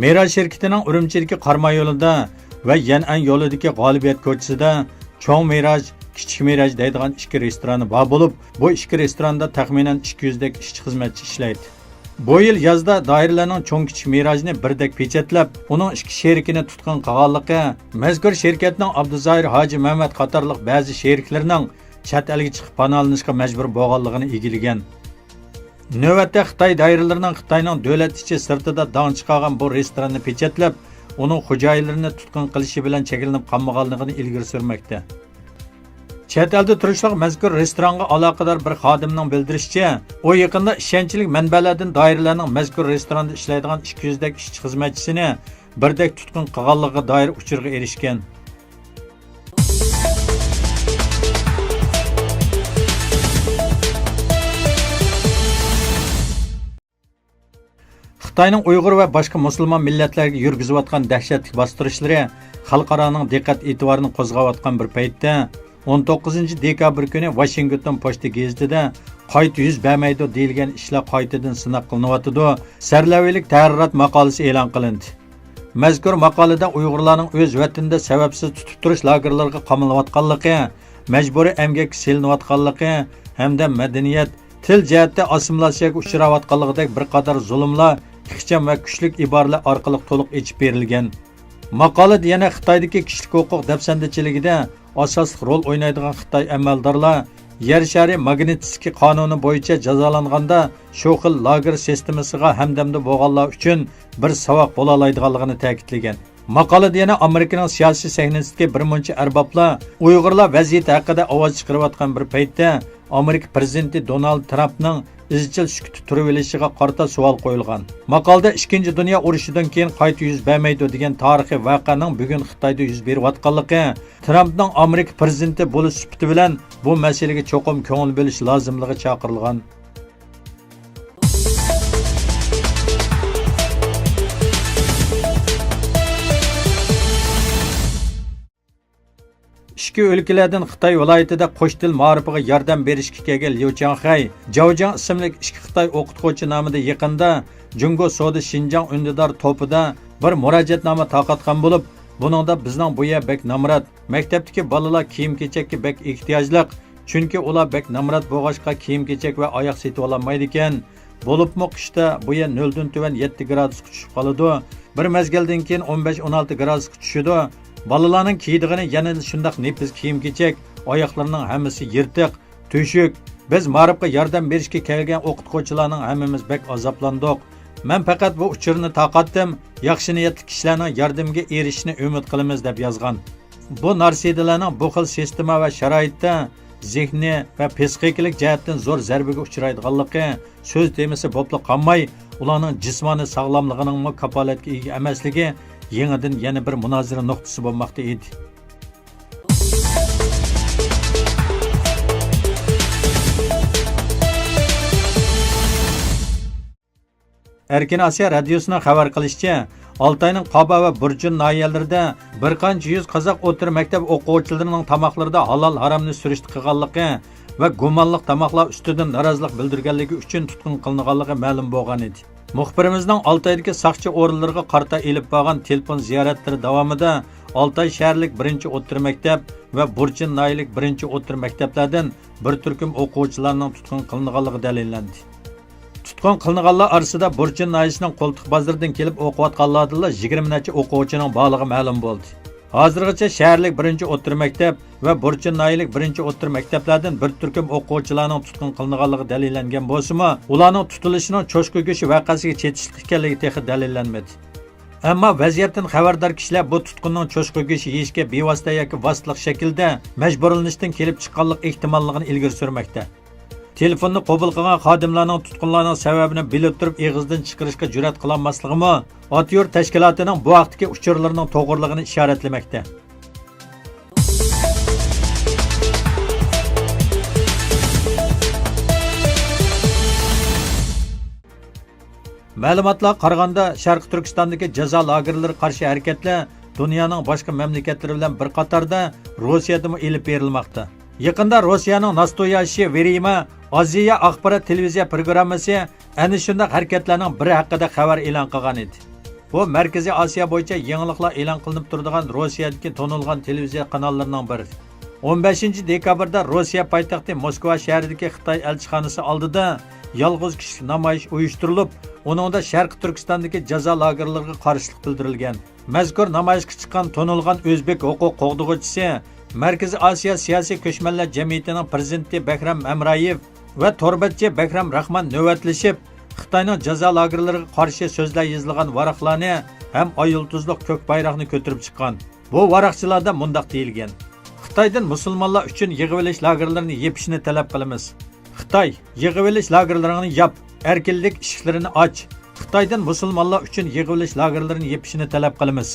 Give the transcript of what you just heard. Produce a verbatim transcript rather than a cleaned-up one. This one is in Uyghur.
مىراج شىركىتىنىڭ ئۈرۈمچىدىكى قاراماي يولىدا ۋە يەنئەن يولىدىكى غالىبىيەت كوچىسىدا چوڭ مىراج، كىچىك مىراج دەيدىغان ئىككى رېستورانى بار بولۇپ، بۇ ئىككى رېستوراندا تەخمىنەن ئىككى يۈزدەك ئىشچى-خىزمەتچى ئىشلەيدۇ. بۇ يىل يازدا دائىرىلەرنىڭ چوڭ-كىچىك مىراجنى بىردەك پېچەتلەپ، ئۇنىڭ ئىككى شېرىكىنى تۇتقۇن قىلغانلىقى، مەزكۇر شىركەتنىڭ ئابدۇزاھىر ھاجى مەمەت قاتارلىق بەزى شېرىكلىرىنىڭ چەت ئەلگە چىقىپ پاناھلىنىشقا مەجبۇر بولغانلىقىنى ئىگىلىگەن. نۆۋەتتە خىتاي دائىرىلىرىنىڭ خىتاينىڭ دۆلەت ئىچى سىرتىدا داڭ چىقارغان بۇ رېستوراننى پېچەتلەپ، ئۇنىڭ خوجايىنلىرىنى تۇتقۇن قىلىشى بىلەن چەكلىنىپ قالمىغانلىقىنى ئىلگىرى سۈرمەكتە. چەت ئەلدە تۇرۇشلۇق مەزكۇر رېستورانغا ئالاقىدار بىر خادىمنىڭ بىلدۈرۈشىچە، ئۇ يېقىندا ئىشەنچلىك مەنبەلەردىن دائىرىلەرنىڭ مەزكۇر رېستوراندا ئىشلەيدىغان ئىككى يۈزدەك ئىشچى-خىزمەتچىسىنى بىردەك تۇتقۇن قىلغانلىقىغا دائىر ئۇچۇرغا ئېرىشكەن. خىتاينىڭ ئۇيغۇر ۋە باشقا مۇسۇلمان مىللەتلەرگە يۈرگۈزۈۋاتقان دەھشەتلىك باستۇرۇشلىرى خەلقئارانىڭ دىققەت ئېتىبارىنى قوزغاۋاتقان بىر پەيتتە، ئون توققۇزىنچى دېكابىر كۈنى ۋاشىنگتون پوچتا گېزىتىدە «قايتا يۈز بەرمەيدۇ» دېيىلگەن ئىشلار قايتىدىن سىناق قىلىنىۋاتىدۇ، سەرلەۋھىلىك تەھرىرات ماقالىسى ئېلان قىلىندى. مەزكۇر ماقالىدە ئۇيغۇرلارنىڭ ئۆز ۋەتىنىدە سەۋەبسىز تۇتۇپ تۇرۇش لاگېرلىرىغا قامىلىۋاتقانلىقى، مەجبۇرىي ئەمگەككە سېلىنىۋاتقانلىقى ھەمدە مەدەنىيەت، تىل جەھەتتە ئاسسىمىلياتسىيەگە ئۇچراۋاتقانلىقىدەك بىر قاتار زۇلۇملار ئىخچام ۋە كۈچلۈك ئىبارىلەر ئارقىلىق تولۇق ئېچىپ بېرىلگەن. ماقالىدە يەنە خىتايدىكى كىشىلىك ھوقۇق دەپسەندىچىلىكىدە ئاساسلىق رول ئوينايدىغان خىتاي ئەمەلدارلار يەر شارى ماگنىتسكىي قانۇنى بويىچە جازالانغاندا شۇ خىل لاگېر سىستېمىسىغا ھەمدەمدە بولغانلار ئۈچۈن بىر ساۋاق بولالايدىغانلىقىنى تەكىتلىگەن. ماقالىدە يەنە ئامېرىكىنىڭ سىياسىي سەھنىسىدىكى بىر مۇنچە ئەربابلار ئۇيغۇرلار ۋەزىيىتى ھەققىدە ئاۋاز چىقىرىۋاتقان بىر پەيتتە، ئامېرىكا پىرېزىدېنتى دونالد ترامپنىڭ ئىزچىل سۈكۈتتە تۇرۇۋېلىشىغا قارىتا سوئال قويۇلغان. ماقالىدە ئىككىنچى دۇنيا ئۇرۇشىدىن كېيىن قايتا يۈز بەرمەيدۇ دېگەن تارىخىي ۋەقەنىڭ بۈگۈن خىتايدا يۈز بېرىۋاتقانلىقى، ترامپنىڭ ئامېرىكا پىرېزىدېنتى بولۇش سۈپىتى بىلەن بۇ مەسىلىگە چوقۇم كۆڭۈل بۆلۈش لازىملىقى چاقىرىلغان. ئىچكى ئۆلكىلەردىن خىتاي ۋىلايىتىدە قوش تىل مائارىپىغا ياردەم بېرىشكە كەلگەن ليۇ چياڭخەي، جاۋ جياڭ ئىسىملىك ئىككى خىتاي ئوقۇتقۇچى نامىدا يېقىندا جۇڭگو سودا شىنجاڭ ئۈندىدار توپىدا بىر مۇراجىئەتنامە تارقاتقان بولۇپ، بۇنىڭدا بىزنىڭ بۇ يەر بەك نامرات، مەكتەپتىكى بالىلار كىيىم-كېچەككە بەك ئېھتىياجلىق، چۈنكى ئۇلار بەك نامرات بولغاچقا كىيىم-كېچەك ۋە ئاياغ سېتىۋالالمايدىكەن. بولۇپمۇ قىشتا بۇ يەر نۆلدىن تۆۋەن يەتتە گرادۇسقا چۈشۈپ قالىدۇ. بىر مەزگىلدىن كېيىن ئون بەش، ئون ئالتە گرادۇسقا چۈشىدۇ. بالىلارنىڭ كىيىدىغىنى يەنىلا شۇنداق نېپىز كىيىم-كېچەك، ئاياغلىرىنىڭ ھەممىسى يىرتىق، تۆشۈك. بىز مائارىپقا ياردەم بېرىشكە كەلگەن ئوقۇتقۇچىلارنىڭ ھەممىمىز بەك ئازابلاندۇق. مەن پەقەت بۇ ئۇچۇرنى تارقاتتىم، ياخشى نىيەتلىك كىشىلەرنىڭ ياردىمىگە ئېرىشىشىنى ئۈمىد قىلىمىز، دەپ يازغان. بۇ نارسىدىلەرنىڭ بۇ خىل سىستېما ۋە شارائىتتا زېھنىي ۋە پسىخىكىلىق جەھەتتىن زور زەربىگە ئۇچرايدىغانلىقى سۆز تېمىسى بولۇپلا قالماي، ئۇلارنىڭ جىسمانىي ساغلاملىقىنىڭمۇ كاپالەتكە ئىگە ئەمەسلىكى يېڭىدىن يەنە بىر مۇنازىرە نۇقتىسى بولماقتا ئىدى. ئەركىن ئاسىيا رادىيوسىنىڭ خەۋەر قىلىشىچە، ئالتاينىڭ قابا ۋە بۇرچىن ناھىيەلىرىدە بىر قانچە يۈز قازاق ئوتتۇرا مەكتەپ ئوقۇغۇچىلىرىنىڭ تاماقلىرىدا ھالال-ھارامنى سۈرۈشتە قىلغانلىقى ۋە گۇمانلىق تاماقلار ئۈستىدىن نارازىلىق بىلدۈرگەنلىكى ئۈچۈن تۇتقۇن قىلىنغانلىقى مەلۇم بولغان ئىدى. مۇخبىرىمىزنىڭ ئالتايدىكى ساقچى ئورۇنلىرىغا قارىتا ئېلىپ بارغان تېلېفون زىيارەتلىرى داۋامىدا ئالتاي شەھەرلىك بىرىنچى ئوتتۇرا مەكتەپ ۋە بۇرچىن ناھىيەلىك بىرىنچى ئوتتۇرا مەكتەپلەردىن بىر تۈركۈم ئوقۇغۇچىلارنىڭ تۇتقۇن قىلىنغانلىقى دەلىللەندى. تۇتقۇن قىلىنغانلار ئارىسىدا بۇرچىن ناھىيەسىنىڭ قولتۇق بازىرىدىن كېلىپ ئوقۇۋاتقانلاردىنلا يىگىرمە نەچچە ئوقۇغۇچىنىڭ بارلىقى مەلۇم بولدى. ھازىرغىچە شەھەرلىك بىرىنچى ئوتتۇرا مەكتەپ ۋە بۇرچىن ناھىيەلىك بىرىنچى ئوتتۇرا مەكتەپلەردىن بىر تۈركۈم ئوقۇغۇچىلارنىڭ تۇتقۇن قىلىنغانلىقى دەلىللەنگەن بولسىمۇ، ئۇلارنىڭ تۇتۇلۇشىنىڭ چوشقا گۆشى ۋەقەسىگە چېتىشلىق ئىكەنلىكى تېخى دەلىللەنمىدى. ئەمما ۋەزىيەتتىن خەۋەردار كىشىلەر بۇ تۇتقۇننىڭ چوشقا گۆشى يېيىشكە بىۋاسىتە ياكى ۋاسىتىلىق شەكىلدە مەجبۇرلىنىشتىن كېلىپ چىققانلىق ئېھتىماللىقىنى ئىلگىرى سۈرمەكتە. تېلېفوننى قوبۇل قىلغان خادىملارنىڭ تۇتقۇنلارنىڭ سەۋەبىنى بىلىپ تۇرۇپ ئېغىزدىن چىقىرىشقا جۈرئەت قىلالماسلىقىمۇ ئاتيۇر تەشكىلاتىنىڭ بۇ ھەقتىكى ئۇچۇرلىرىنىڭ توغرىلىقىنى ئىشارەتلىمەكتە. مەلۇماتلارغا قارىغاندا، شەرقىي تۈركىستاندىكى جازا لاگېرلىرىغا قارشى ھەرىكەتلەر دۇنيانىڭ باشقا مەملىكەتلىرى بىلەن بىر قاتاردا روسىيەدىمۇ ئېلىپ بېرىلماقتا. يېقىندا روسىيەنىڭ ناستوياشىي ۋرېميا ئازىيا ئاخبارات تېلېۋىزىيە پروگراممىسى ئەنە شۇنداق ھەرىكەتلەرنىڭ بىرى ھەققىدە خەۋەر ئېلان قىلغان ئىدى. بۇ مەركىزىي ئاسىيا بويىچە يېڭىلىقلار ئېلان قىلىنىپ تۇرىدىغان روسىيەدىكى تونۇلغان تېلېۋىزىيە قاناللىرىنىڭ بىرى. ئون بەشىنچى دېكابىردا روسىيە پايتەختى موسكۋا شەھىرىدىكى خىتاي ئەلچىخانىسى ئالدىدا يالغۇز كىشىلىك نامايىش ئۇيۇشتۇرۇلۇپ، ئۇنىڭدا شەرقىي تۈركىستاندىكى جازا لاگېرلىرىغا قارشىلىق بىلدۈرۈلگەن. مەزكۇر نامايىشقا چىققان تونۇلغان ئۆزبېك ھوقۇق قوغدىغۇچىسى، مەركىزىي ئاسىيا سىياسىي كۆچمەنلەر جەمئىيىتىنىڭ پىرېزىدېنتى بەكرەم ھەمرايېۋ ۋە تور بەتچى بەكرەم راخمان نۆۋەتلىشىپ، خىتاينىڭ جازا لاگېرلىرىغا قارشى سۆزلەر يېزىلغان ۋاراقلارنى ھەم ئاي يۇلتۇزلۇق كۆك بايراقنى كۆتۈرۈپ چىققان. بۇ ۋاراقچىلاردا مۇنداق دېيىلگەن: خىتايدىن مۇسۇلمانلار ئۈچۈن يىغىۋېلىش لاگېرلىرىنى يېپىشنى تەلەپ قىلىمىز. خىتاي، يىغىۋېلىش لاگېرلىرىڭنى ياپ، ئەركىنلىك ئىشىكلىرىنى ئاچ. خىتايدىن مۇسۇلمانلار ئۈچۈن يىغىۋېلىش لاگېرلىرىنى يېپىشنى تەلەپ قىلىمىز.